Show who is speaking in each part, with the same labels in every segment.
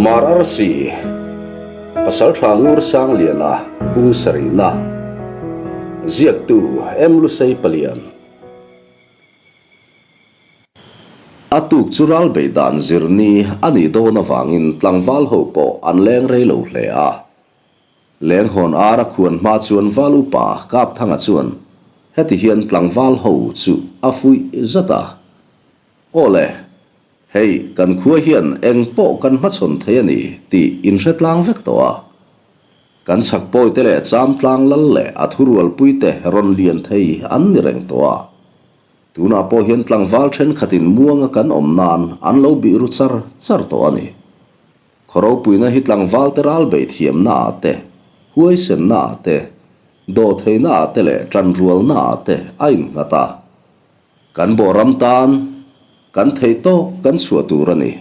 Speaker 1: Hmar arsi, Pasaltha Ngur Sangliana bung sarihna, ziaktu M. Lusei Palian. A tuk chu ral bei dan zirni a nih dawn avangin tlangval ho pawh an leng rei lo hle a. Lenghawn ar a khuan hma chuan val upa Kapthanga chuan heti hian tlangval ho chu a fuih zat a, Aw le, hei kan khua hian eng pawh kan hmachhawn thei a ni tih inhre tlang vek tawh a. Kan chhak pawite leh cham tlang lal leh a thurualpuite rawn lian thei an ni reng tawh a. Tunah pawh hian tlangval thenkhatin muanga kan awm nan an lo bih ru char char tawh a ni. Khaw ropuina hi tlangvalte ral bei thiamna ah te, huaisenna ah te, dawhtheihna ah te leh tanrualna ah te a innghat a. Kan bawhram tan kan theih tawk kan chhuah tur a ni.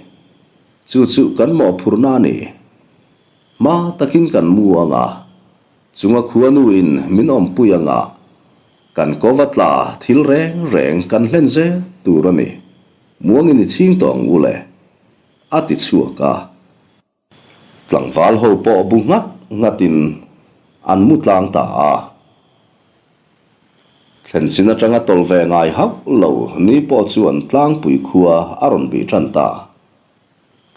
Speaker 1: Chu chu kan mawhphurhna a ni. Hma takin kan mu ang a, chunga khuanuin min awmpui ang a, kan kova tla thil reng reng kan hlen zel tur a ni. Muangin i chhing tawh ang u le. A ti chhuak a. Tlangval ho pawh bu nghat nghatin an mu tlang ta a. Thlen chin atanga tawlh ve ngai hauh lo ni pawh chuan tlangpui khua a rawn bih tan ta.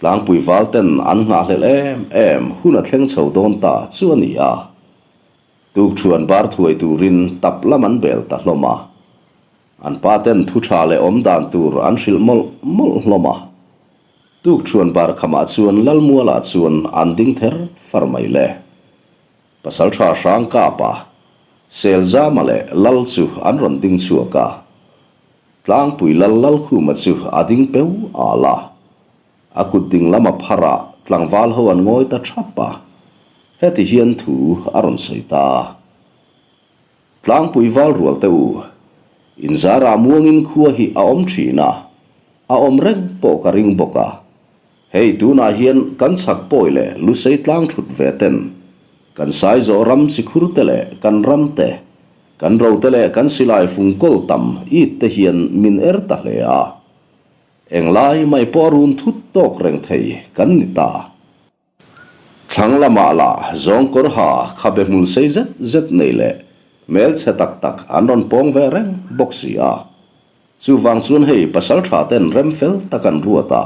Speaker 1: Tlangpui val ten an nghahhlelh em em hun a thleng chho dawn ta chu a ni a. Tukṭhuan bar thuai turin tap lam an bel ta hlawm a. An pa ten thu tha leh awm dan tur an hrilh mawlh mawlh hlawm a. Tukṭhuan bar khamah chuan Lalmualah chuan an ding ther far mai le. Pasalṭha Hrangkapa, Selzama leh Lal chu an rawn ding chhuak a. Tlangpui Lal Lalkhuma chu a ding peu al a. A kut ding lam a phar a, tlangval ho an ngawi ta thap a. Heti hian thu a rawn sawi ta. Tlangpui val rual te u, inzara muangin khua hi a awm thin a, a awm reng pawh ka ring bawk a. Hei tunah hian kan chhak pawi leh Lusei tlang thut ve ten, kan Saizawh ram chikhur te leh kan ram te, kan ro te leh kan silai fung kawl tam it te hian min er ta hle a. Englai mai pawh a run thut tawk reng thei kan ni ta. Thlang lamah lah zawng kawr ha khabe hmul sei zet zet nei leh hmel chhe tak tak an rawn pawng ve reng bawk si a. Chuvang chuan hei pasal tha ten rem fel tak an ruat a,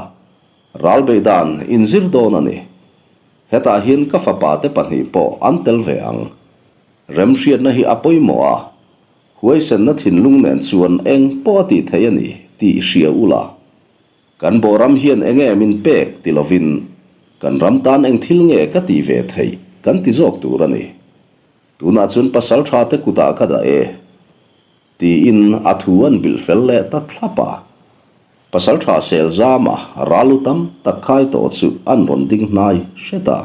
Speaker 1: ral bei dan inzir dawn a ni. Hetah hian ka fapa te pahnih pawh an tel ve ang. Remhriatna hi a pawimawh a, huaisenna thinlung nen chuan eng pawh a tih theih a ni tih hria ula. Kan bawhram hian enge min pek ti lovin kan ram tan eng thil nge ka tih ve theih kan ti zawk tur a ni. Tunah chuan pasal tha te kutah ka dah e tiin a thu an bilh fel leh ta thlap a. Pasal tha sel zama ral u tam tak khai tawh chu an rawn ding hnai hret a.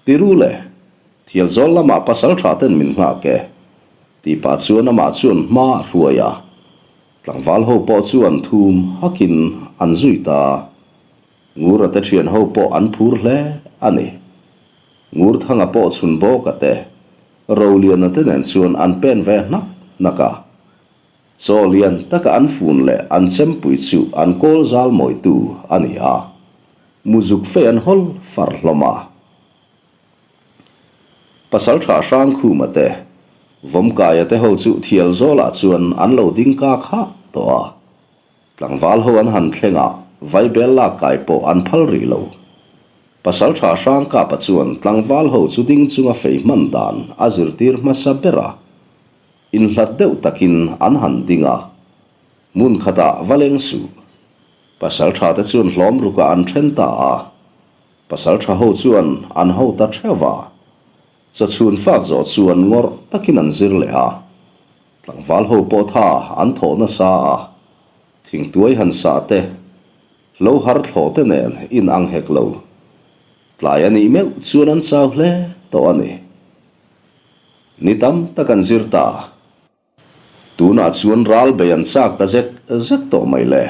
Speaker 1: Ti ru le, thialzawl lamah pasal tha ten min nghak e tih pah chuan amah chuan hma a hruai a. Tlangval ho pawh chuan thum hakin an zui ta. Ngura te thian ho pawh an phur hle a ni. Ngurthanga pawh chhun bawka te, Roliana te nen chuan an pen ve hnak hnak a. Chaw lian taka an fun leh an chempui chu an kawl zal mawitu a ni a. Muzuk fei an hawl far hlawm a. Pasalṭha Hrangkhuma te, Vawmkaia te ho chu Thialzawlah chuan an lo ding kak hah tawh a. Tlangval ho an han thleng a, Vaibel lak kai pawh an phal rih lo. Pasalṭha Hrangkapa chuan tlangval ho chu ding chunga fei hman dan a zirtir hmasa ber a. Inhlat deuh takin an han ding a, hmun khatah va leng suh. Pasalṭha te chuan hlawm rukah an ṭhen ta a. Pasal tha ho chuan an ho ta theuh a, chawchhun fak zawh chuan ngawrh takin an zir leh a. Tlangval ho pawh tha an thawh nasa a, thingtuai han sah te, hlo har thlawh te nen in ang hek lo. Tlai a nih meuh chuan an chau hle tawh a ni. Ni tam tak an zir ta. Tunah chuan ral bei an chak ta zek zek tawh mai le.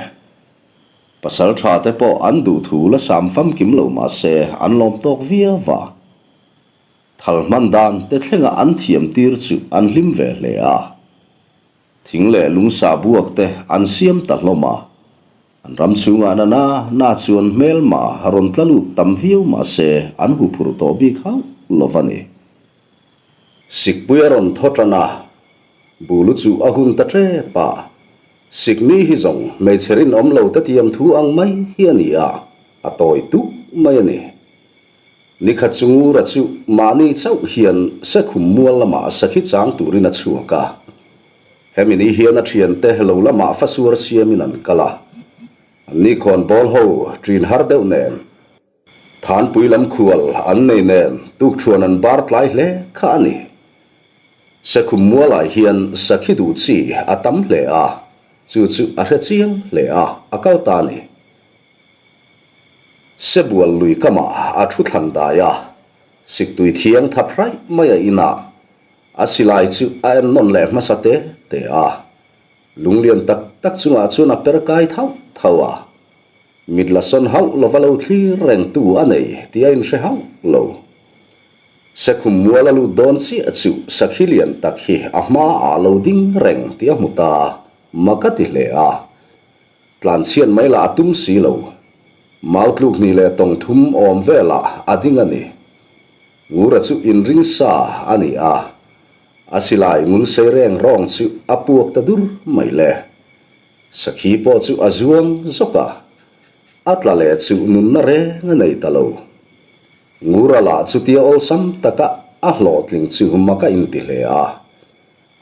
Speaker 1: Pasal tha te pawh an duh thu la sam famkim lo mah se an lawm tawk viau va. Thal hman dan te thlenga an thiam tir chu an hlim ve hle a. Thing leh lungsa buak te an siam ta hlawm a. An ram chhungah na na na chuan hmelma rawn tla lut tam viau mah se an huphurh tawh bik hauh lo va ni. Sikpui a rawn thaw tan a, bulu chu a hun ta tep a. Sikni hi zawng hmeichhe rinawm lo te tiam thu ang mai hi a ni a, a tawi tuk mai a ni. Nikhat chu Ngura chu mahni chauh hian Sekhum mual lamah sakhi chang turin a chhuak a. Hemi ni hian a thiante lo lamah fasuar siamin an kal a. Anni khawnbawl ho ṭin har deuh nen, Thanpui lam khual an nei nen tukṭhuan an bar tlai hle kha a ni. Sekhum mualai hian sakhi duh chi a tam hle a, chu chu a hre chiang hle a, a kal ta a ni. Sebual lui kamah a thu thlan dai a, siktui thiang thap hraih mai a inah a silai chu a en nawn leh hmasa te te a, lunglian tak tak chungah chuan a per kai thauh thauh a, mit la sawn hauh lova lo thlir rengtu a nei tih a inhre hauh lo. Sekhum mual a lut dawn chiah chu sakhi lian tak hi a hmaah lo ding reng tih a hmu ta, mak a ti hle a. Tlanchhiat mai lah a tum si lo. Mau tluk hnih leh tawng thum awm velah a ding a ni. Ngura chu inring sa a ni a, a silai ngul sei reng rawng chu a puak ta dur mai le. Sakhi pawh chu a zuang zawk a, a tla leh chu nunna reng a nei ta lo. Ngura lah chutia awlsam taka a hlawhtling chu mak a inti hle a.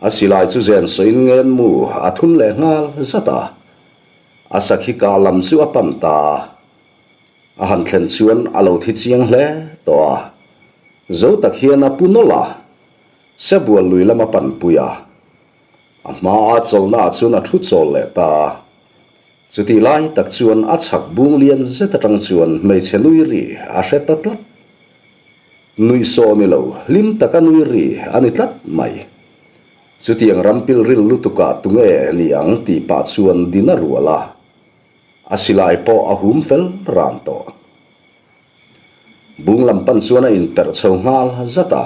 Speaker 1: A silai chu zen sawiin ngen mu a thun leh nghal zat a, a sakhi kah lam chu a pan ta a. A han thlen chuan a lo thi chiang hle tawh a, zo tak hian a pu nawlh a, Sebual lui lam a pan pui a. A hmaa chawlhna ah chuan a thu chawl leh ta a. Chutih lai tak chuan a chhak bung lian zet atang chuan hmeichhe nui ri a hre ta tlat. Nuihsawh ni lo, hlim taka nui ri a ni tlat mai. Chutiang ram pilril lutukah tunge ni ang tih pah chuan din a rual a, a silai pawh a hum fel ran tawh. Bung lam pan chuan a inperh chho nghal zat a.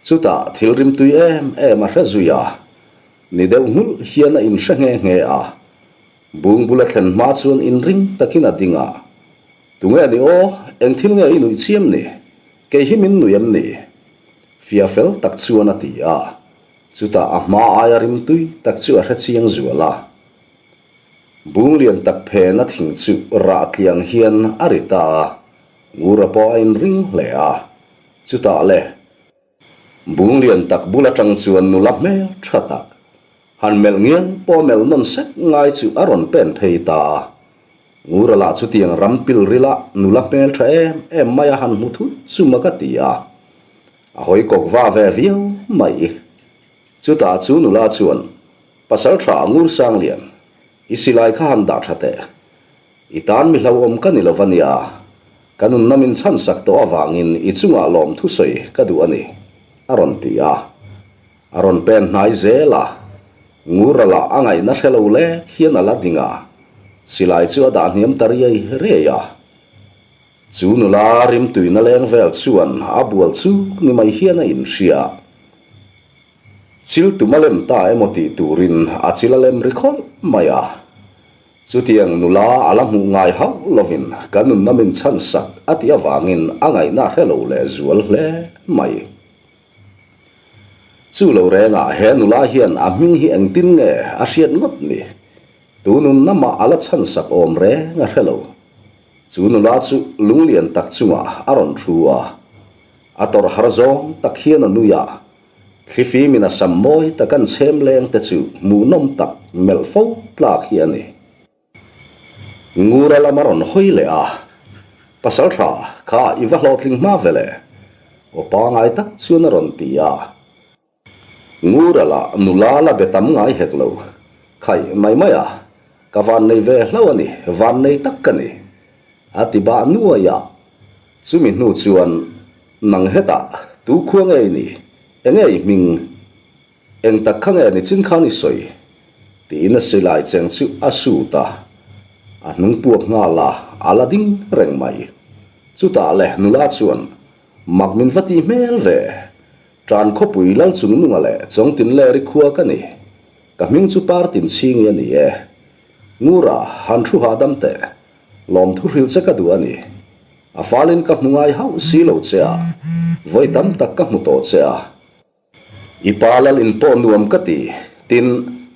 Speaker 1: Chutah thil rimtui em em a hre zui a, Ni deuh nghulh hian a inhre nghe nghe a, bung bula thlen hma chuan inring takin a ding a. Tunge ni aw, eng thil nge i nuih chiam ni? Kei hi min nui em ni? Fia fel tak chuan a ti a, chutah a hma aia rimtui tak chu a hre chiang zual a. Bung lian tak phena thing chu rah tliang hian a ri ta a, Ngura pawh a inring hle a, chutah le, Bung lian tak bul atang chuan nula hmel tha tak, han melh ngial pawh melh nawn sek ngai chu a rawn pen phei ta a. Ngura lah chutiang ram pil rila nula hmel tha em em mai a han hmu thut chu mak a ti a. A hawi kawk va ve viau mai. Chutah chu nula chuan, Pasal tha Ngur Sanglian, i silai kha han dah tha teh. I tan mi hlauhawm ka ni lo va nia, ka nunna min chhansak tawh avangin i chungah lawm thusawi ka duh a ni, a rawn ti a. A rawn pen hnai zel a, Ngura lah a ngaihna hre lo lek hian a la ding a, silai chu a dah hniam ta riai riai a. Chu nula rimtuina leng vel chuan a bual chuk ni mai hian a inhria. Chil tum a lem ta emaw tih turin a chil a lem ri khawlh mai a. Chutiang nula a la hmuh ngai hauh lovin ka nunna min chhansak a tih avangin a ngaihna hre lo leh zual hle mai. Chu lo rengah he nula hian a hming hi engtin nge a hriat ngawt ni? Tu nunna mah a la chhansak awm reng a hre lo. Chu nula chu lunglian tak chungah a rawn thu a. A tawrh har zawng tak hian a nui a. Thlifimin a sam mawi tak an chhem leng te chu hmuhnawm tak melh fo tlak hi a ni. Ngura lam a rawn hawi leh a, Pasal tha kha i va hlawhtling hma ve le? Aw pangai tak chuan a rawn ti a. Ngura lah nula la be tam ngai hek lo. Khaih mai mai a, ka vannei ve hlauh a ni, vannei tak ka ni. A ti bah nuai a. Chumi hnu chuan Nang hetah tu khua nge i nih? Enge i hming? Eng tak kha nge ni chin khan i sawi? Tiin a silai cheng chu a sut a, a hnung puak nghal a, a la ding reng mai. Chutah le nula chuan mak min va ti hmel ve. Tan khawpui lal chung nunga leh Chawngtinleri khua ka ni. Ka hming chu Partin Chhingi a ni e. Ngura, han thu hahdam teh. Lawmthu hrilh che ka duh a ni. A falin ka hmu ngai hauh si lo che a, vawi tam tak ka hmu tawh che a. I pa lal in pawh nuam ka ti, tin,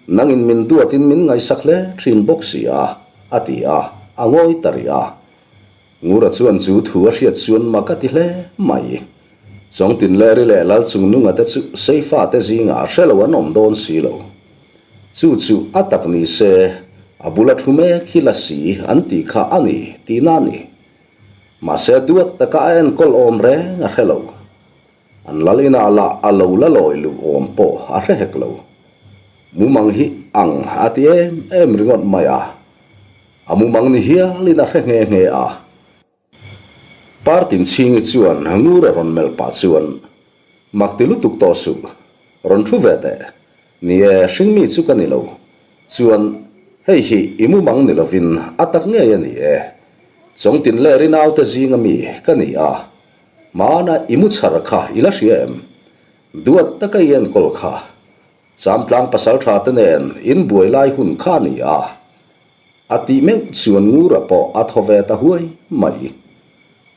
Speaker 1: nangin min duatin min ngaihsak hle thin bawk si a, a ti a, a ngawi ta rih a. Ngura chuan chu thu a hriat chuan mak a ti hle mai. Chawngtinleri leh Lalchungnunga te chu Seifa te zingah hre lo an awm dawn si lo. Chu chu a tak ni se, a bula thu mek hi la si an tih kha a ni tihna a ni. Mahse duat taka a enkawl awm reng a hre lo. An lal inah lah a lo la lawi luh awm pawh a hre hek lo. Mumang hi ang a ti em em ringawt mai a, a mumang ni hialin a hre nghe nghe a. Partin chhingi chuan ngur a rawn melh pah chuan, Mak ti lutuk tawh suh, rawn thu ve teh. Ni e, hringmi chu ka ni lo. Chuan, hei hi i mumang ni lovin a tak ngei a ni e. Chawngtin leh Rinaute zinga mi ka ni a, Hmana i mu chhar kha i la hria em? Duat taka i enkawl kha. Chamtlang pasal tha te nen in buai lai hun kha a ni a. A tih meuh chuan Ngura pawh a thaw ve ta huai mai.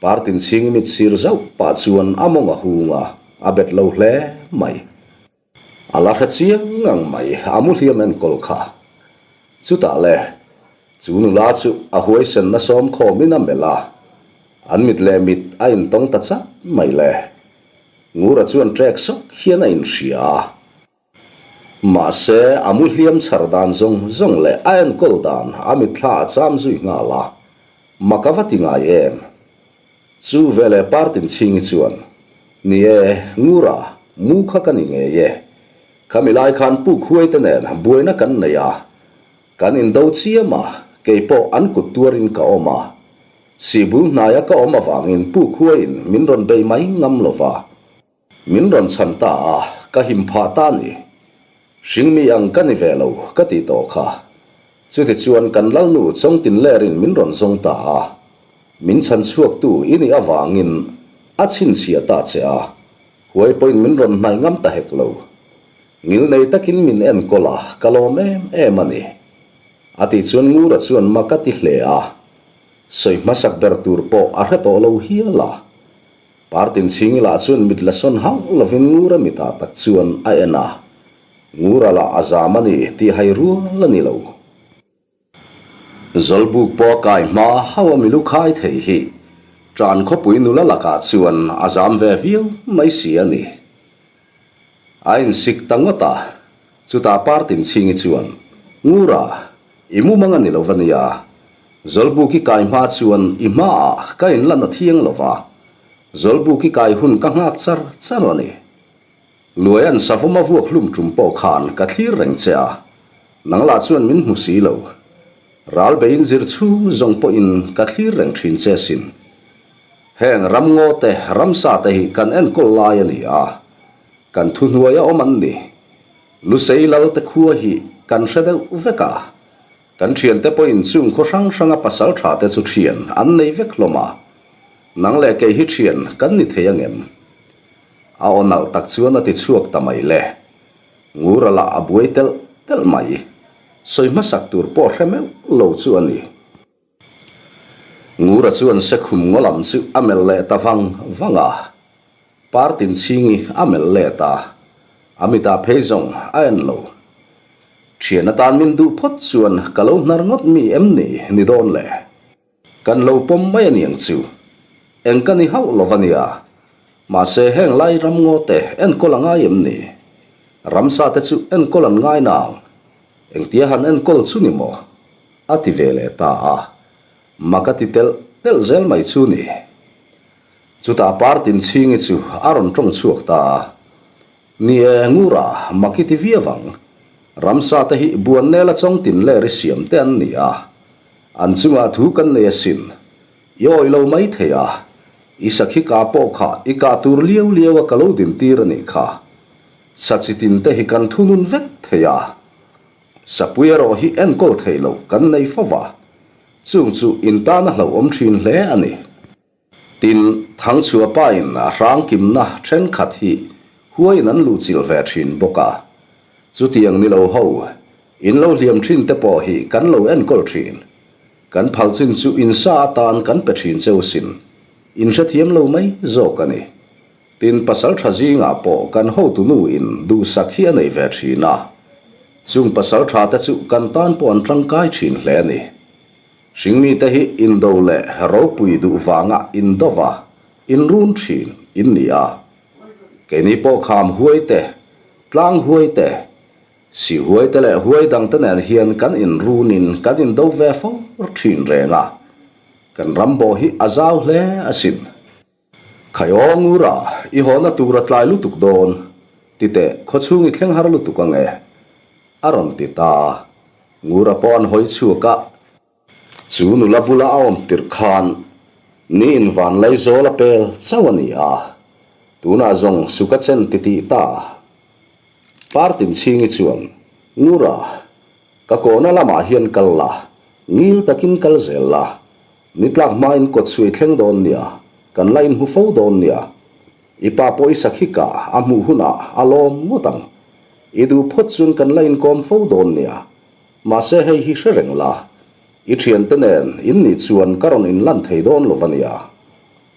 Speaker 1: Partin chhing mit sir zauh pah chuan a mawng a hung a, a bet lo hle mai. A la hre chiang ngang mai a mu hliam enkawl kha. Chutah le, chu nula chu a huaisen na sawm khawmin a melh a, an mit leh mit a intawng ta chat mai le. Ngura chuan ṭek sawk hian a inhria a. Mahse, a mu hliam chhar dan zawng zawng leh a enkawl dan a mitthla a cham zui nghal a, mak a va ti ngai em? Chu veleh Partin chhingi chuan, Ni e, Ngura, mu kha ka ni ngei e. Khami lai khan puk huai te nen buaina kan nei a, kan indo chiam a, kei pawh an kut tuarin ka awm a. Sihbul hnaia ka awm avangin puk huaiin min rawn bei mai ngam lo va. Min rawn chhan ta a, ka him phah ta ni. Hringmi ang ka ni ve lo ka ti tawh kha. Chutichuan kan Lalnu Chawngtin lerin min rawn zawng ta a, min chhan chhuaktu i nih avangin a chhinchhiah ta che a, huai pawhin min rawn hnaih ngam ta hek lo. Ngilnei takin min enkawl a, ka lawm em em a ni. A tih chuan Ngura chuan mak a ti hle a, sawi hmasak ber tur pawh a hre tawh lo hial a. Partin chhingi lah chuan mit la sawn hauh lovin Ngura mitah tak chuan a en a, Ngura lah a zam a ni tih hai rual a ni lo. Zawlbuk pawh a kai hma hauh a milu khai thei hi Tan khawpui nula lakah chuan a zam ve viau mai si a ni. A insik ta ngawt a, chutah Partin chhingi chuan, Ngura, i mumang a ni lo va nia, Zawlbuk i kai hma chuan i hmaah ka inlan a thiang lo va, Zawlbuk i kai hun ka nghak char char a ni. Luaian savawm a vuak hlum tum pawh khan ka thlir reng che a, nang lah chuan min hmu si lo. Ral beiin zir chhung zawng pawhin ka thlir reng thin che sin. Heng ramngaw te, ramsa te hi kan enkawl lai a ni a, kan thuhnuai a awm an ni. Lusei lal te khua hi kan hre deuh vek a, Kan thiante pawhin chung khaw hrang hranga pasal tha te chu thian an nei vek hlawm a, nang leh kei hi thian kan ni thei angem? A aw nalh tak chuan a ti chhuak ta mai le. Ngura lah a buai telh telh mai. Sawi hmasak tur pawh hre meuh lo chu a ni. Ngura chuan sekhum ngaw lam chu a melh leh ta vang vang a. Partin chhingi a melh let a, a mitah phei zawng a en lo. Thian atan min duh phawt chuan ka lo hnar ngawt mi em ni ni dawn le? Kan lo pawm mai a niang chu. Eng ka ni hauh lo va nia. Mahse heng lai ramngaw te enkawl a ngai em ni? Ramsa te chu enkawl an ngai nang. Engtia han enkawl chu ni maw? A ti ve leh ta a. Mak a ti telh telh zel mai chu ni. Chutah Partin chhingi chu a rawn tawng chhuak ta a. Ni e, Ngura, mak i ti viau ang. Ramsa te hi buan nela chawng tin ler i siam te an ni a. An chungah thu kan nei asin. I awih lo mai thei a. I sakhi kah pawh kha i kah tur liau liau a ka lo din tir a nih kha. Sa chi tin te hi kan thunun vek thei a. Sapui erawh hi enkawl theih loh kan nei fo va. Chung chu in tan a hlauhawm thin hle a ni. Tin, Thangchhuah pain a hrang kimna thenkhat hi huaiin an luhchilh ve thin bawk a. Chutiang ni lo ho. In lo hliam thin te pawh hi kan lo enkawl thin. Kan phal chin chu in sa atan kan pe thin cheu sin. In hrethiam lo mai zawk a ni. Tin, pasal tha zingah pawh kan hotu nu in duhsak hi a nei ve thin a. Chung pasal tha te chu kan tan pawh an tangkai thin hle a ni. Hringmi te hi indo leh ropui duh vanga indova inrun thin in ni a. Keini pawh kham huai te, tlang huai te, si huai te leh huai dang te nen hian kan inrunin kan indo ve fo thin reng a. Kan ram bawh hi a zau hle asin. Khaiaw Ngura, i hawna tur a tlai lutuk dawn, ti teh, khawchhung i thleng har lutuk ang e, a rawn ti ta a. Ngura pawh an hawi chhuak a. Chu nula bula a awm tirh khan ni in van laizawl a pel chauh a ni a, tunah zawng suk a chen titih ta. Partin chhingi chuan, Ngura, ka kawhna lamah hian kal la, ngil takin kal zel la, Ni tlak hmain kawt suai thleng dawn nia, kan la inhmu fo dawn nia. I pa pawh i sakhi kah a hmuh hunah a lawm ngawt ang. I duh phawt chuan kan la inkawm fo dawn nia. Mahse hei hi hre reng la, i thiante nen in nih chuan ka rawn inlan thei dawn lo va nia.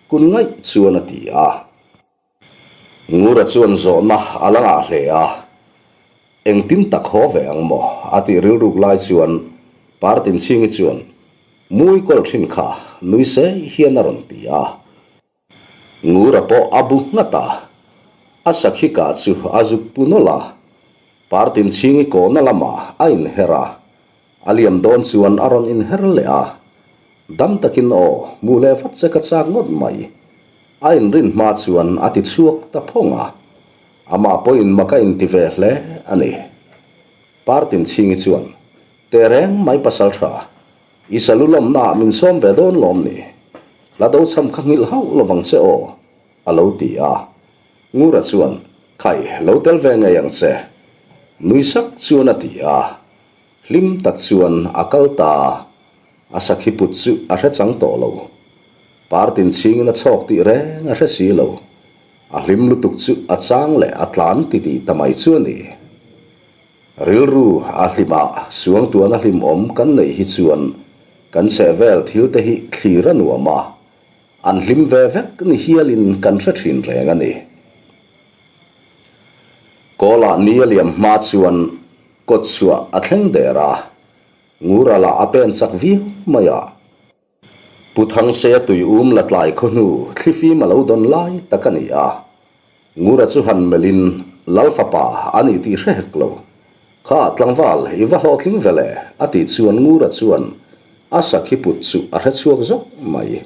Speaker 1: Kun ngaih chuan a ti a. Ngura chuan zawhna a la ngah hle a, Engtin tak haw ve ang maw? a tih rilruk lai chuan Partinchhingi chuan Mui kawl thin kha nui sei hian a rawn ti a. Ngura pawh a bu nghat a, a sakhi kah chu a zuk pu nawlh a, Partinchhingi kawhna lamah a inher a, A liam dawn chuan a rawn inher leh a, Dam takin aw, hmuh leh vat che ka chak ngawt mai. A inrin hma chuan a ti chhuak ta phawng a, amah pawhin mak a inti ve hle a ni. Partin Chhingi chuan, Teh reng mai pasal tha, i salu lawmnaah min sawm ve dawn lawm ni? Hla do chham kha nghilh hauh lovang che aw, a lo ti a. Ngura chuan, Khai, lo tel ve ngei ang che, nui sak chuan a ti a. Hlim tak chuan a kal ta a, a sakhi put chu a hre chang tawh lo. Partin chhingin a chhawk tih reng a hre si lo. A hlim lutuk chu a chang leh a tlan titih ta mai chu a ni. Rilru a hlim a, suangtuahna hlimawm kan neih hi chuan kan chhehvel thil te hi thlir a nuam a, an hlim ve vek ni hialin kan hre thin reng a ni. Kawlah ni a liam hma chuan Kawt chhuah a thleng der a, Ngura lah a pen chak viau mai a. Pu Thangseia tui um la tlai khaw hnu thlifim a lo dawn lai tak a ni a. Ngura chu han melhin Lal fapa a nih tih hre hek lo. Kha tlangval i va hlawhtling ve le a tih chuan Ngura chuan a sakhi put chu a hre chhuak zawk mai.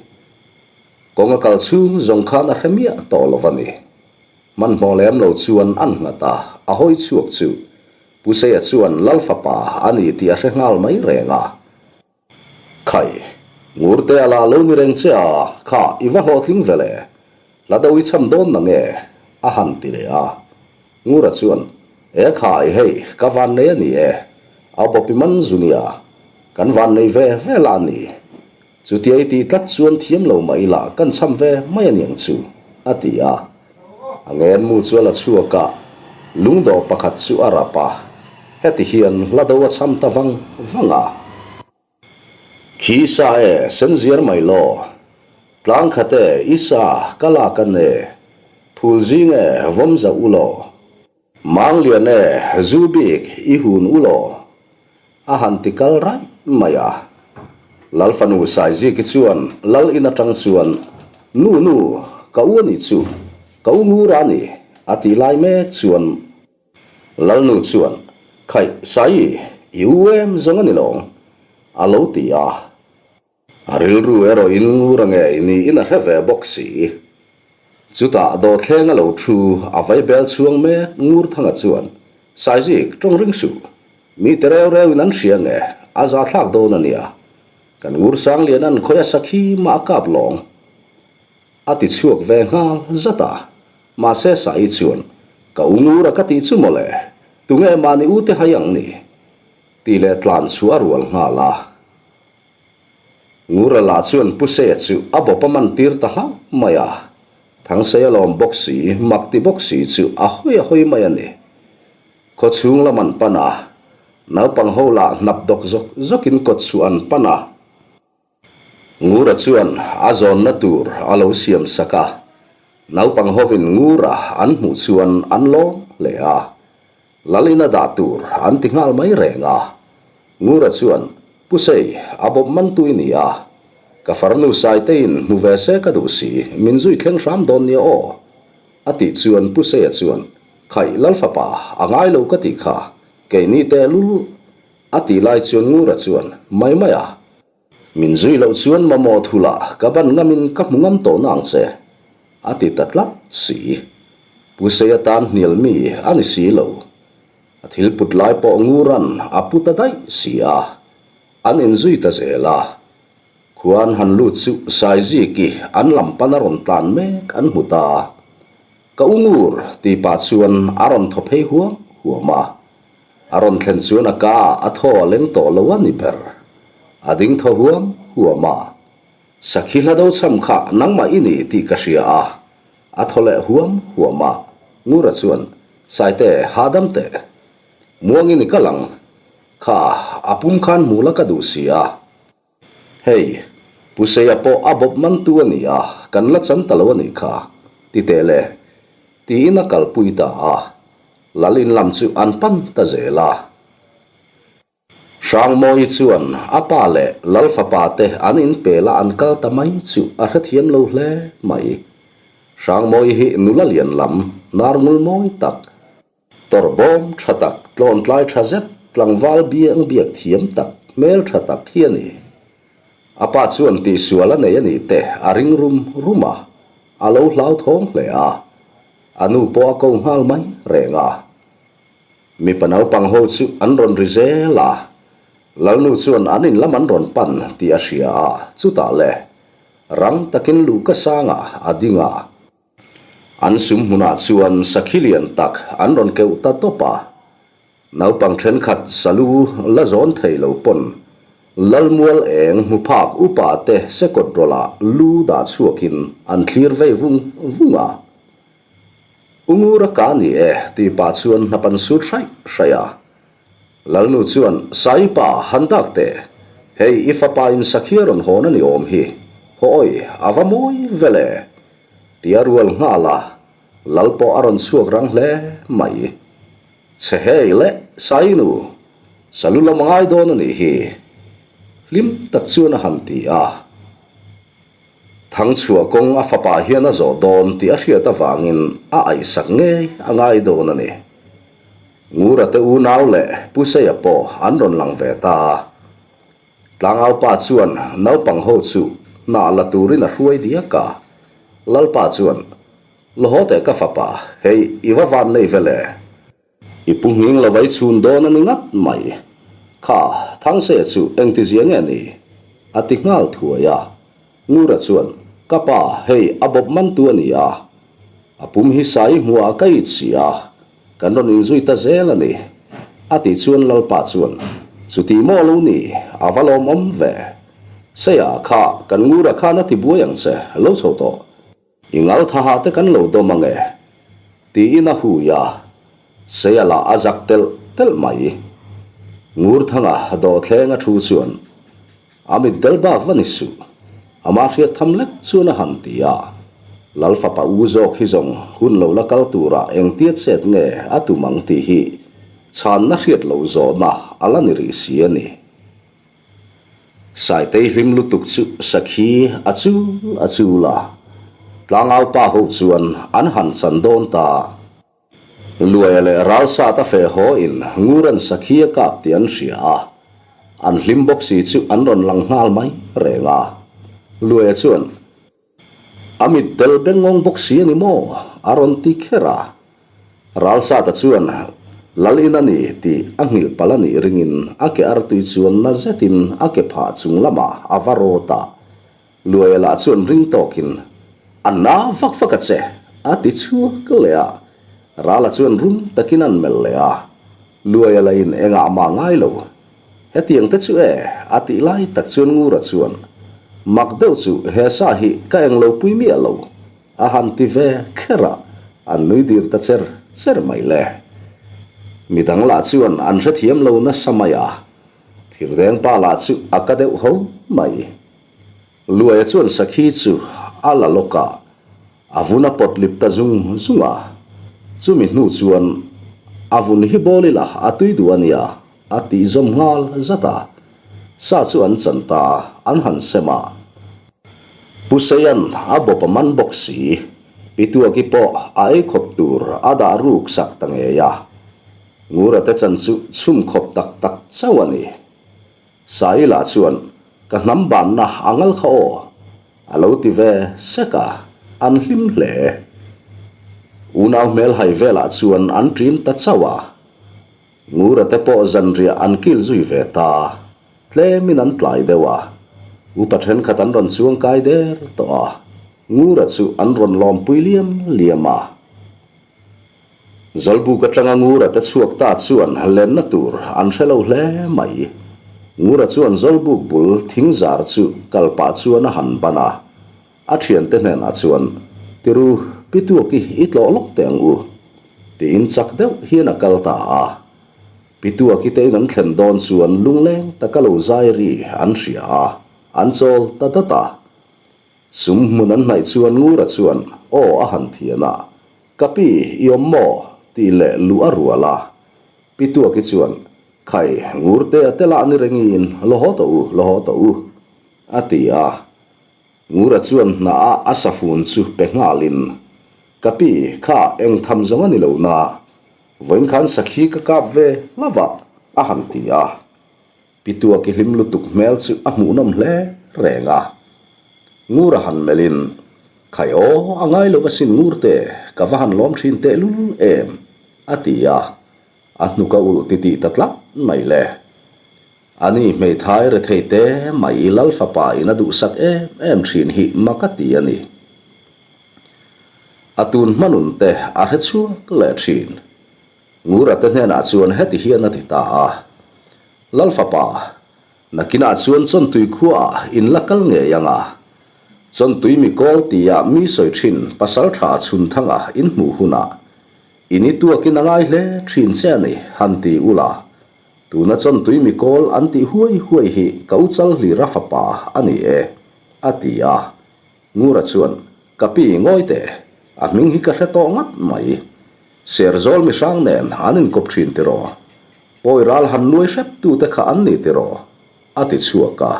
Speaker 1: Kawng a kal chhung zawng khan a hre miah tawh lo a ni. Hmanhmawh lem lo chuan an nghat a, a hawi chhuak chu Pu Seia chuan Lal fapa a ni tih a hre nghal mai reng a. Khai, Ngurte a la lo ni reng che a, kha i va hlawhtling ve le, hla do i cham dawn na nge? a han ti leh a. Ngura chuan, E khai, hei, ka vannei a ni e, a bawpi man zu nia, kan vannei ve ve la a ni. Chutia i tih tlat chuan thiam lo mah ila kan cham ve mai a niang chu, a ti a. A ngenmu chu a la chhuak a, lungdawh pakhat chu a rap a, heti hian hla do a cham ta vang vang a. Khi sa e, sen ziar mai law. Tlang khat e, i sa, ka lak an e. Phul zing e, vawm zauh u law. Manglian e, zu bik i hun u law? A han ti kal raih mai a. Lal fanu Saiziki chuan Lal in atang chuan, Nu nu, ka u a nih chu, ka u ngur a ni, a tih lai mek chuan Lalnu chuan, Khaih, Saii, i u em zawng a ni lawng, a lo ti a. A rilru erawhin ngur a ngei niin a hre ve bawk si. Chutah dawhthleng a lo thu a vaibel chhuang mek Ngurthanga chuan, Saizik, tawng ring suh. Mite reu reuin an hria nge, a zathlak dawn a nia. Kan ngur Sangliana'n khawi a sakhi mah a kap lawng. A ti chhuak ve nghal zat a. Mahse Sai chuan, Ka u ngur a ka tih chu mawle, tunge mahni u te hai ang ni? Tih leh tlan chu a rual nghal a. Ngura lah chuan Pu Seia chu a bawp a man tir ta hlauh mai a, Thangseia lawm bawk si, mak ti bawk si chu a hawi a hawi mai a ni. Khawchhung lam an pan a. Naupang ho lah hnap dawk zawk zawkin kawt chhuah an pan a. Ngura chuan a zawnna tur a lo siam sak a. Naupang hovin Ngura an hmuh chuan an lawm hle a. Lal ina dah tur an ti nghal mai reng a. Ngura chuan, Pu Sei, a bawp mantu i ni a. Ka farnu Saiteiin hmu ve se ka duh si, min zui thleng hram dawn nia aw. A tih chuan Pu Seia chuan, Khaih Lalfapa, a ngai lo ka tih kha, keini teh lul. A tih lai chuan Ngura chuan, Mai mai a. Min zui loh chuan mamawh thulah ka ban ngamin ka hmu ngam tawh nang che, a ti ta tlat si. Pu Seia tan hnial mi a ni si lo. A thil put lai pawh Nguran a pu ta daih si a, an inzui ta zel a. Khua an han lut chu Saiziki an lam pan a rawn tlan mek an hmu ta. Ka u Ngur tih pah chuan a rawn thaw phei huam huam a. A rawn thlen chuan a ka ah a thaw a leng tawh lo a ni ber. A ding thaw huam huam a. Sakhi hla do chham kha nangmah i ni tih ka hria a. A thaw leh huam huam a. Ngura chuan, Saite, hahdam teh. Muangin i kal ang. Kha, a pum khan hmu la ka duh si a. Hei, Pu Seia pawh a bawp mantu a ni a, kan la chan ta lo a nih kha, ti teh le, tiin a kalpui ta a. Lal in lam chu an pan ta zel a. Hrangmawii chuan a pa leh Lal fapa te an inpel a an kal ta mai chu a hrethiam lo hle mai. Hrangmawii hi nula lian lam, hnar ngul mawi tak, Tawrh bawm tha tak, tlawntlai tha zet, tlangval biang biak thiam tak, hmel tha tak hi a ni. A pa chuan tihsual a nei a nih te a ring rum rum a, a lo hlauthawng hle a. A nu pawh a ko nghal mai reng a. Mipa naupang ho chu an rawn ri zel a, Lalnu chuan an in lam an rawn pan tih a hria a, chutah le, rang takin luhka sangah a ding a. An sum hmunah chuan sakhi lian tak an rawn keuh ta tawp a. Naupang thenkhat salu la zawn thei lo pawn Lalmual eng hmu phak upa te sekawt rawlah lu dah chhuakin an thlir vei vung vung a. U Ngura ka ni e tih pah chuan hnap an sut hraih hraih a. Lalnu chuan, Saipa, han dak teh. Hei, i fapa in sakhi a rawn hawn a ni awm hi. Haw awi, a va mawi vel e. Ti a rual nghal a, Lal pawh a rawn chhuak rang hle mai. Chhe hei le, Sainu, salu lam a ngai dawn a nih hi. Hlim tak chuan a han ti a. Thangchhuah kawng a fapa hian a zawh dawn tih a hriat avangin a aihsak ngei a ngai dawn a ni. Ngura te unau leh Pu Seia pawh an rawn lang ve ta a. Tlangaupa chuan naupang ho chu hnah la turin a hruai diak a. Lalpa chuan, Lahaw teh ka fapa, hei i va van nei vel e. I pu nghing lo vai chhun dawn a ni ngat mai. Kha, Thangseia chu engtizia nge ni? A ti nghal thuai a. Ngura chuan, Ka pa, hei a bawp mantu a ni a. A pum hi sai hmuah ka it si a, kan rawn inzui ta zel a ni. A tih chuan Lalpa chuan, Chuti maw lo ni, a va lawmawm ve. Seia, kha, kan Ngura khan a ti buai ang che, lo chho tawh. I ngal thaha te kan lo dawm ange, tiin a hui a, Seia lah a zak telh telh mai. Ngurthanga dawhthleng a thu chuan a mit del bak va ni suh, amah hriat tham lek chuan a han ti a. Lal fapa u zawk hi zawng hun lo la kal tura engtia chet nge a tum ang tih hi chhanna hriat loh zawhna a la ni rih si a ni. Saitei hlim lutuk chu sakhi a chul a chul a, tlangau pa ho chuan an han chan dawn ta. Luaia leh Ralsat a feh haw in Nguran sakhi a kap tih an hria a, an hlim bawk si chu an rawn lang nghal mai reng a. Luaia chuan, A mit tel bengngawng bawk si a ni maw? a rawn ti kher a. Ralsata chuan Lal in a ni tih a nghilh palh a nih ringin a ke artui chuan na zetin a ke phah chung lamah a va rawt a. Luaia lah chuan ring tawkin, A na vak vak a che! a ti chhuak leh a. Rala chuan rum takin an melh leh a. Luaia lah in engah mah ngai lo. Hetiang te chu e, a tih lai tak chuan Ngura chuan, Mak deuh chu he sa hi ka eng lo pui miah lo, a han ti ve kher a, an nui dir ta cher cher mai le. Midang lah chuan an hrethiam lo nasa mai a, thirdeng pa lah chu a ka deuh ho mai. Luaia chuan sakhi chu a la lawk a, a vun a pawt lip ta zung zung a. Chumi hnu chuan a vun hi bawl ila a tui duh a nia a tih zawm nghal zat a. Sa chu an chan ta a, an han sem a. Pu Seian a bawp a man bawk si, Pi Tuaki pawh a ei khawp tur a dah ruk sak ta ngei a. Ngura te chan chu chhum khawp tak tak chauh a ni. Saila chuan, Ka hnam banna a ngal kha aw, a lo ti ve sek a, an hlim hle. Unau hmel hai velah chuan an ṭin ta chauh a. Ngura te pawh zanriah an kil zui ve ta, tlemin an tlai deuh a. Upa thenkhat an rawn chuang kai der tawh a, Ngura chu an rawn lawmpui liam liam a. Zawlbuk atanga Ngura te chhuak ta chuan lenna tur an hre lo hle mai. Ngura chuan Zawlbuk bul thing zar chu kal pah chuan a han ban a, a thiante hnenah chuan, Tiru, Pi Tuaki i tlawh lawk teh ang u, tiin chak deuh hian a kal ta a. Pi Tuaki te in an thlen dawn chuan lungleng taka lo zai ri an hria a, an chawl ta dat a. Sum hmun an hnaih chuan Ngura chuan aw a han thian a, Ka pi, i awm maw? tih leh luh a rual a. Pi Tuaki chuan, Khai, Ngurte a tel ah ni rengin, lo haw tawh u, lo haw tawh u, a ti a. Ngura chuan hna ah a safun chu pe nghalin, Ka pi, kha eng tham zawng a ni lo na, vawiin khan sakhi ka kap ve hlauh a, a han ti a. Pi Tuaki hlim lutuk hmel chu a hmuhnawm hle reng a. Ngur a han melhin, Khai aw, a ngai lo va sin Ngurte, ka va han lawm thin tehlul em, a ti a. A hnuk a ulh titih ta tlat mai le. Ani hmeithai rethei te mai Lal fapa in a duhsak em em thin hi mak a ti a ni. A tun hmanun te a hre chhuak leh thin. Ngura te hnenah chuan heti hian a ti ta a, Lal fapa, nakinah chuan Chawntui khuaah in la kal ngei ang a, Chawntui mi kawl tia mi sawi thin Pasaltha Chhunthanga in hmuh hunah in i tuakin a ngai hle thin che a ni, han ti ula, tuna Chawntui mi kawl an tih huai huai hi ka u Chalhlira fapa a ni e, a ti a. Ngura chuan, Ka pi ngawi teh, a hming hi ka hre tawh ngat mai. Serzawl mihrang nen an inkawp thin tiraw? Pawi ral han nuai hrep tute kha an ni tiraw? A ti chhuak a.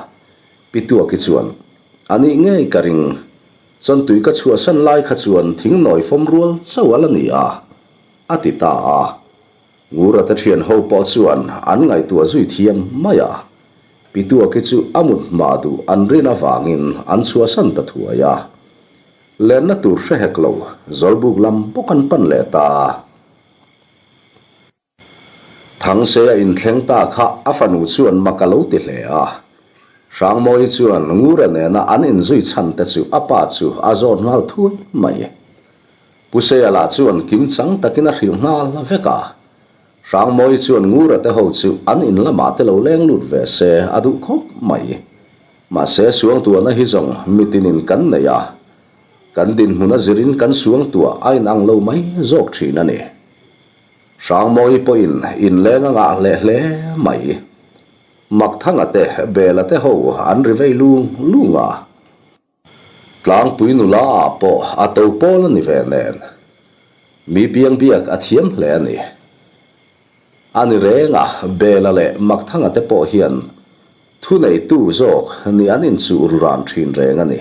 Speaker 1: Pi Tuaki chuan, A nih ngei ka ring. Chawntui ka chhuahsan lai kha chuan thing nawi fawm rual chauh a la ni a, a ti ta a. Ngura te thian ho pawh chuan an ngaihtuah zui thiam mai a. Pi Tuaki chu a mut hma duh an rin avangin an chhuahsan ta thuai a. Lenna tur hre hek lo, Zawlbuk lam bawk an pan leh ta a. Thangse a inthleng ta kha a fanu chuan mak a lo ti hle a. Hrangmawi chuan Ngura nena an inzui chhan te chu a pa chu a zawt nghal thuai mai. Pu Seia lah chuan kimchang takin a hrilh nghal vek a. Hrangmawi chuan Ngura te ho chu an in lamah te lo leng lut ve se a duh khawp mai. Mahse suangtuahna hi zawng mitinin kan nei a, kan dinhmun a zirin kan suangtuah a inang lo mai zawk thin a ni. Hrangmawi pawhin inleng a ngah hleh hle mai. Makthanga te Bela te ho an ri vei lung lung a. Tlangpui nula ah pawh a to pawl a ni ve nen. Mi piang biak a thiam hle a ni. A ni reng a, Bela leh Makthanga te pawh hian thuneitu zawk ni an inchuh ru ran thin reng a ni.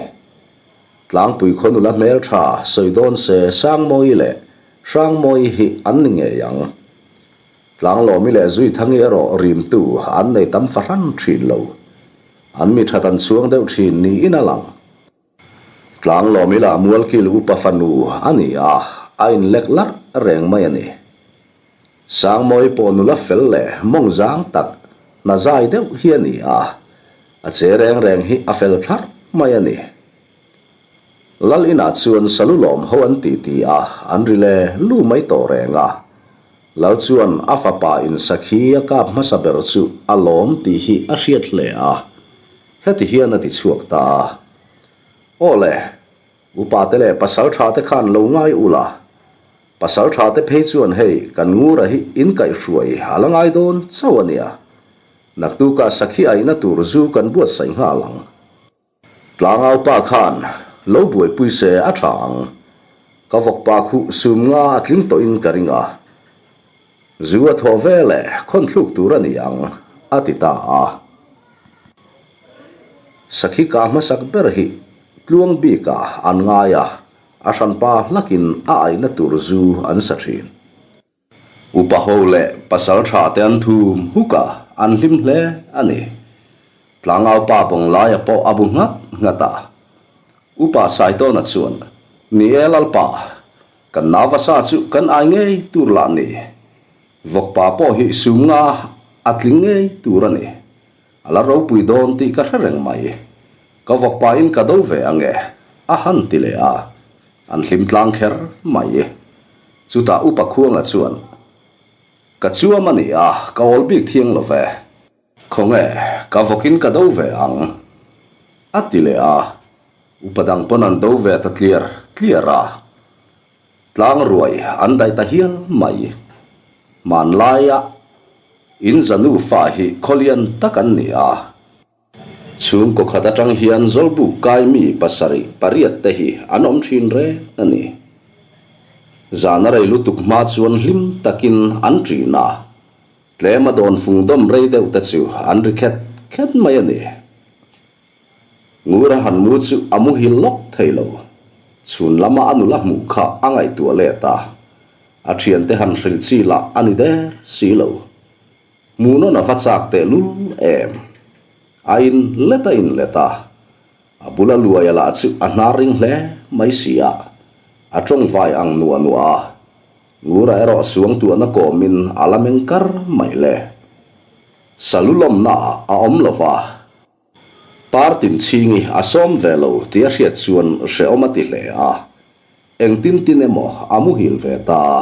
Speaker 1: Tlangpui khaw nula hmeltha sawi dawn se Sangmawi leh Hrangmawi hi an ni ngei ang. Tlanglawmi leh Zuithangi erawh rimtu an nei tam fahran thin lo. An mi that an chhuang deuh thin niin a lang. Tlanglawmi lah Mualkil upa fanu a ni a, a inlek larh reng mai a ni. Sangmawi pawh nula fel leh mawng zang tak, hna zai deuh hi a ni a, a che reng reng hi a fel thlarh mai a ni. Lal inah chuan salu lawm ho an ti ti a, an ri le lu mai tawh reng a. Lal chuan a fapa in sakhi a kap hmasa ber chu a lawm tih hi a hriat hle a, heti hian a ti chhuak ta a. Aw le, upa te leh pasal tha te khan lo ngai ula. Pasalṭha te phei chuan hei kan Ngura hi in kaihhruai a la ngai dawn chauh a nia. Naktukah sakhi aihna tur zu kan buatsaih nghal ang. Tlangaupa khan lo buaipui se a tha ang. Ka vawkpa khuh sum nga a tling tawhin ka ring a. Zu a thawh ve leh khawn thluk tur a ni ang, a ti ta a. Sakhi kah hmasak ber hi tluang bikah an ngai a, a hranpa hlakin a aihna tur zu an sa thin. Upa ho leh pasal tha te an thum huk a, an hlim hle a ni. Tlangau pa Bawnglaia pawh a bu nghat nghat a. Upa Saitawna chuan, Ni e Lalpa, kan nauva sa chu kan ai ngei tur lah ni. Vawkpa pawh hi sum nga a tling ngei tur a ni. A la ropui dawn tih ka hre reng mai. Ka vawkpa in ka do ve ange, a han ti leh a. An hlim tlang kher mai. Chutah Upa Khuanga chuan, Ka chuam a ni a, ka awl bik thiang lo ve. Khawnge, ka vawkin ka do ve ang, a ti leh a. Upa dang pawn an do ve ta tliar tliar a. Tlang ruai an daih ta hial mai. Hmanlaia in za nufa hi khawlian tak an ni a. Chhungkaw khat atang hian Zawlbuk kai mi pasarih pariat te hi an awm thin reng a ni. Zan a rei lutuk hma chuan hlim takin an ṭin a, tlem a dawn fung dawm rei deuh te chu an ri khet khet mai a ni. Ngura han mu chu a muhil lawk thei lo. Chhun lama a nula hmuh kha a ngaihtuah let a, a thiante han hrilh chi lah a ni der si lo. Hmuhnawn a va chak tehlul em? A in let a in let a, a bula luaia lah chu a hnar ring hle mai si a, a tawng vai ang nuah nuah a, Ngura erawh suangtuahna kawmin a la meng kar mai le. Salu lawmna ah a awm lo va, Partin chhingi a sawm ve lo tih a hriat chuan hrehawm a ti hle a, engtin tin emaw a muhil ve ta a.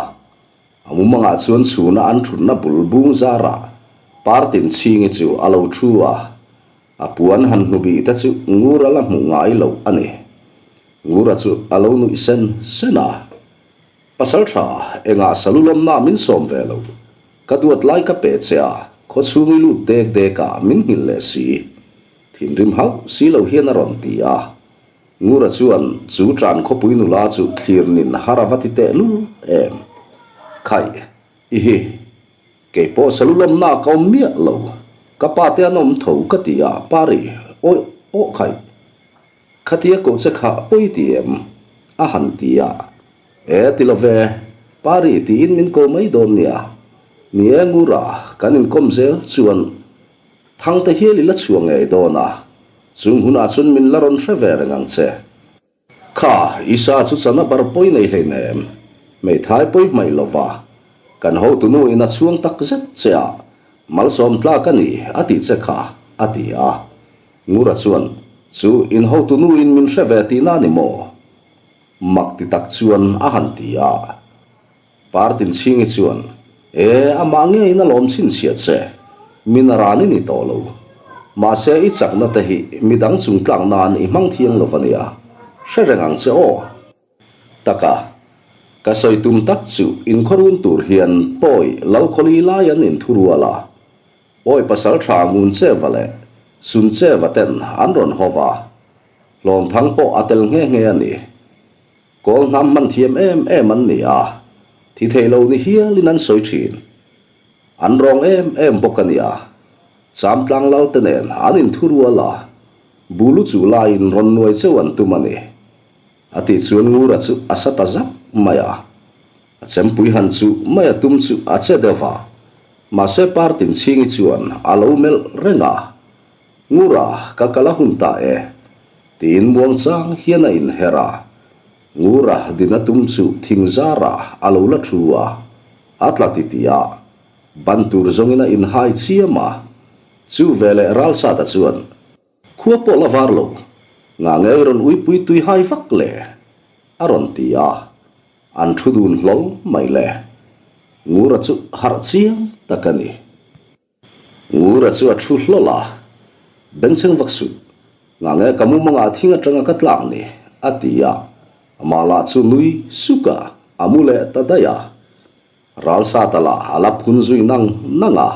Speaker 1: A mumangah chuan chhuna an thutna bul bung zarah Partin chhingi chu a lo thu a, a puan han hnubih te chu Ngura la hmuh ngai loh a ni. Ngura chu a lo nuih sen sen a, Pasal tha, engah salu lawmna min sawm ve lo. Ka duat lai ka pe che a, khawchhung i lut dek dek a min nghilh leh si. Thinrim hauh si lo hian a rawn ti a. Ngura chuan chu tan khawpui nula chu thlir nin har a va ti teh lul em. Khaih, i hi. Kei pawh salu lawmna ka awm miah lo. Ka pa te an awm tho ka ti a, Pari, awi aw khaih. Khatia koh che kha pawi ti em? a han ti a. E ti lo ve, Pari tiin min ko mai dawn nia. Ni e Ngura, kan inkawm zel chuan Thangte hial i la chhuah ngei dawn a, chung hunah chuan min la rawn hre ve reng ang che. Kha, i sa chu chana bar pawi nei hleinem, hmeithai pawi hmaih lo va, kan hotunu in a chhuang tak zet che a, malsawm tlak a ni a tih che kha, a ti a. Ngura chuan, Chu, in hotunu in min hre ve tihna a ni maw? Mak ti tak chuan a han ti a. Partin Chhingi chuan, E, amah ngeiin a lawm chhinchhiah che. Mi naran i ni tawh lo. Mahse, i chakna te hi midang chung tlak nan i hmang thiang lo va nia. Hre reng ang che aw. Taka, ka sawi tum tak chu inkhawrun tur hian Pawi Lalkhawli lai an inthurual a. Pawi pasal tha ngun cheva leh sun cheva ten an rawn haw va. Hlawmthang pawh a tel nghe nghe a ni. Kawl hnam hman thiam em em an ni a, thi thei lo ni hialin an sawi thin. An rawng em em bawk a nia. Cham tlang lal te nen an inthu rual a, bulu chuh laiin rawn nuai cheu an tum a ni. A tih chuan Ngura chu a sa ta zak mai a. A chempui han chuh mai a tum chu a che deuh va. Mahse Partin Chhingi chuan a lo melh reng a. Ngura, ka kal a hun ta e. Tiin muangchang hian a inher a. Ngura dina tum chu thing zarah a lo la thu a, a tla ti ti a. Ban tur zawngin a inhai chiam a. Chu veleh Ralsata chuan, Khua pawh la var lo, ngah nge i rawn uipui tui hai vak le? a rawn ti a. An thu dun hlawl mai le. Ngura chu harh chiang tak a ni. Ngura chu a thu hlawlh a, Bengchheng vak suh, ngah nge ka mumangah thing atanga ka tlak ni? a ti a, amah lah chu nui suk a. A mu leh ta daih a. Ralsata lah a la phun zui nang nang a.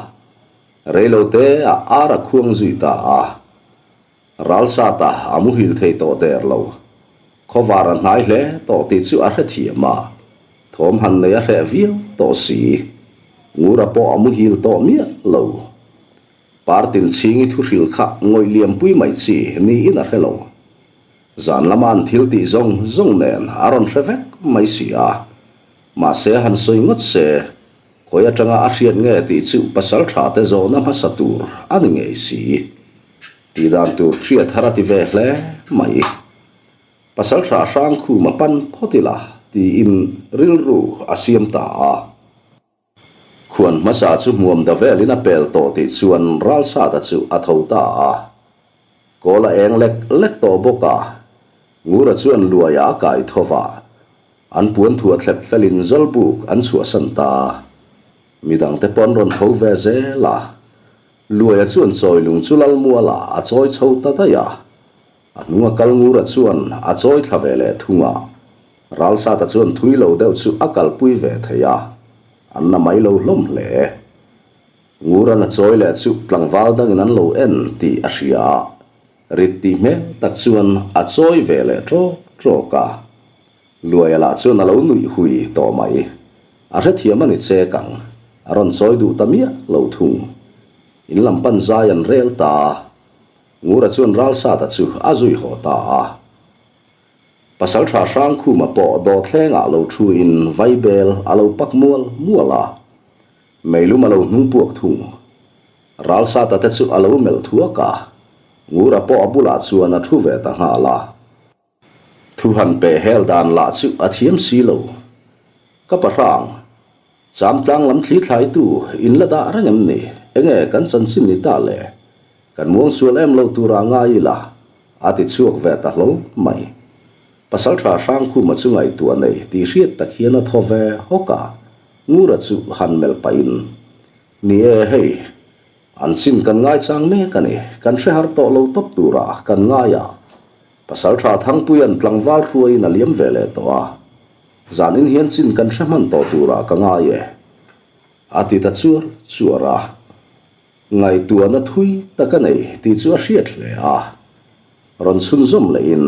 Speaker 1: Reilote ah ar a khuang zui ta a. Ralsata a muhil thei tawh der lo. Khawvar a hnai hle tawh tih chu a hrethiam a. Thawm han nei a hreh viau tawh si. Ngura pawh a muhil tawh miah lo. Partin chhingi thuhril kha ngawih liampui mai chi niin a hre lo. Zan lama an thil tih zawng zawng nen a rawn hre vek mai si a. Mahse han sawi ngawt se, khawi atanga a hriat nge tih chu pasal tha te zawhna hmasa tur a ni ngei si. Tih dan tur hriat har a ti ve hle mai. Pasal tha Hrangkhuma pan phawt ila tiin rilru a siam ta a. Khuan hmasa chu hmuam da velin a pel tawh tih chuan Ralsata chu a tho ta a. Kawl a eng lek lek tawh bawk a, Ngura chuan luaiah a kai tho va. An puan thuah thlep felin Zawlbuk an chhuahsan ta. Midangte pawh an rawn tho ve zel a. Luaia chuan chawilung chu Lalmualah a chawi chho ta daih a. A hnunga kal Ngura chuan a chawi thla ve leh thung a, Ralsata chuan thui lo deuh chu a kalpui ve thei a, an na mai lo hlawm hle. Ngura'n a chawi leh chu tlangval dangin an lo en tih a hria a, rit tih hmel tak chuan a chawi ve leh ṭawk ṭawk a. Luaia lah chuan a lo nuih hui tawh mai. A hrethiam a ni chek ang, a rawn chawi duh ta miah lo thung. In lam pan zai an rel ta a. Ngura chuan Ralsata chu a zui haw ta a. Pasalṭha Hrangkhuma pawh dawhthlengah lo thuin vaibel a lo pak mual mual a. Meilum a lo hnung puak thung. Ralsata te chu a lo melh thuak a. Ngura pawh a bulah chuan a thu ve ta nghal a. Thu han peh hel dan lah chu a thiam si lo. Ka pahrang, Chamtlang lam thli thlaitu in la dah reng em ni? Enge kan chanchin ni ta le? Kan muang sual em lo tura ngai ila, a ti chhuak ve ta hlawl mai. Pasalṭha Hrangkhuma chu ngaihtuah nei tih hriat tak hian a thaw ve hawk a, Ngura chu han melh pahin, Ni e hei, an chin kan ngaichang mek a ni, kan hre har tawh lo tawp tura kan ngai a, Pasalṭha Thangpuia'n tlangval hruaiin a liam ve leh tawh a, zanin hian chin kan hre hman tawh turah ka ngai e, a ti ta chuar chuar a. Ngaihtuahna thui tak a nei tih chu a hriat hle a. Rawn chhunzawm lehin,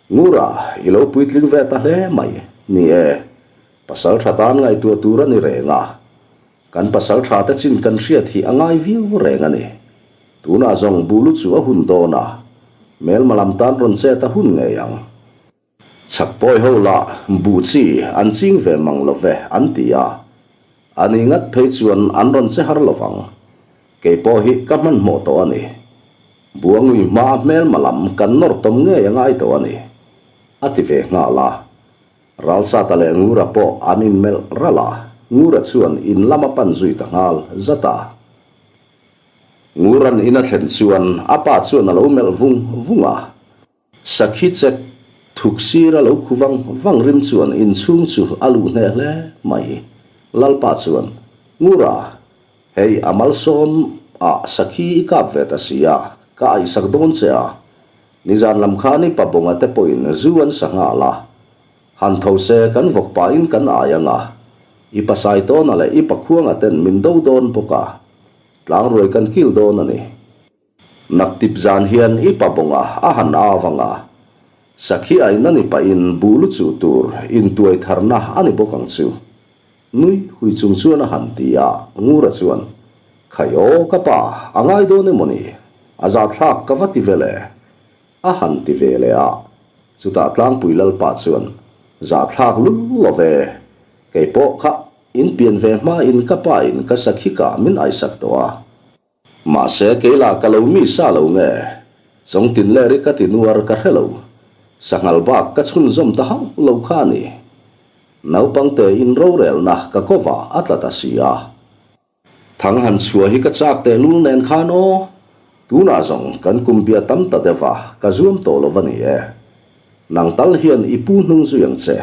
Speaker 1: Ngura, i lo puitling ve ta hle mai, ni e, pasalṭha tan ngaihtuah tur a ni reng a, Kan pasal tha te chin kan hriat hi a ngai viau reng a ni. Tunah zawng bulu chu a hun dawn a, hmelma lam tan rawn chet a hun ngei ang. Chhak pawi ho lah buh chi an ching ve mang lo ve an ti a, a ni ngat phei chuan an rawn che har lo vang. Kei pawh hi ka hmanhmawh tawh a ni. Buangui hmaa hmelma lam kan nawr tawm ngei a ngai tawh a ni, a ti ve nghal a. Ralsata leh Ngura pawh an inmelh ralh a, Ngura chuan in lam a pan zui ta nghal zat a. Ngura'n in a thlen chuan a pa chuan a lo melh vung vung a. Sakhi chek thuk sir a lo khu vang vang rim chuan inchhung chu a luh hneh hle mai. Lalpa chuan, Ngura, hei a malsawm ah sakhi i kap ve ta si a, ka aihsak dawn che a, Nizan lam khan i pabawnga te pawhin zu an sa nghal a, han tho se kan vawk pahin kan ai ang a, i pasai tawna leh i pakhuanga ten min do dawn bawk a, tlangruai kan kil dawn a ni. Naktip zan hian i pabawnga a han au ang a, sakhi aina ni pahin buh lu chuh tur intuai tharna a ni bawk ang chu. Nui hui chung chuan a han ti a, Ngura chuan, Khai aw ka pa, a ngai dawn emaw ni? A zahthlak ka va ti ve le? A han ti ve leh a, chutah Tlangpui Lalpa chuan, Zahthlak lul lo ve, kei pawh kha in pian ve hmain ka pa in ka sakhi kah min aisak tawh a, Mahse, kei lah ka lo mi sa lo nge? Chawngtin ler i ka ti nuar ka hre lo. Sanghal bak ka chhunzawm ta hauh lo kha a ni. Naupang te in rorelna ka kovah a tla ta si a. Thang han chhuah hi ka chak tehlul nen khan aw. Tunah zawng kan kum bia tam ta deuh a, ka zuam tawh lo va ni e. Nang tal hian i pu hnung zui ang che.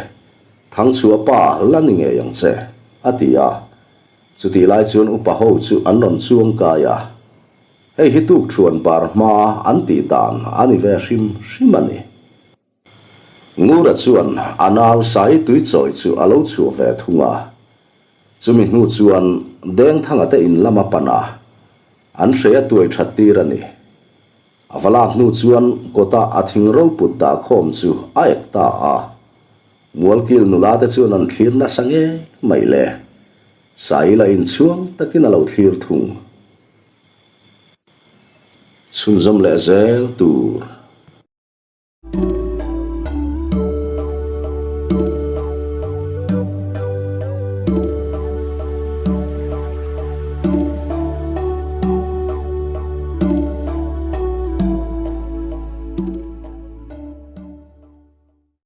Speaker 1: Thang chhuah pa la ni ngei ang che, a ti a. Chutih lai chuan upa ho chu an rawn chuang kai a, hei hi tuk thuan bar hma an tih dan a ni ve hrim hrim a ni. Ngura chuan a nau Sai Tuichawi chu a lo chhuah ve thung a. Chumi hnu chuan Dengthanga te in lam a pan a, an hrei a tuai that tir a ni. A va lak hnu chuan kawta a thing roput dah khawm chu a ek ta a. Mualkil nula te chuan an thlir nasa ngei mai le. Saila inchhuang takin a lo thlir thung. Chhunzawm leh zel tur.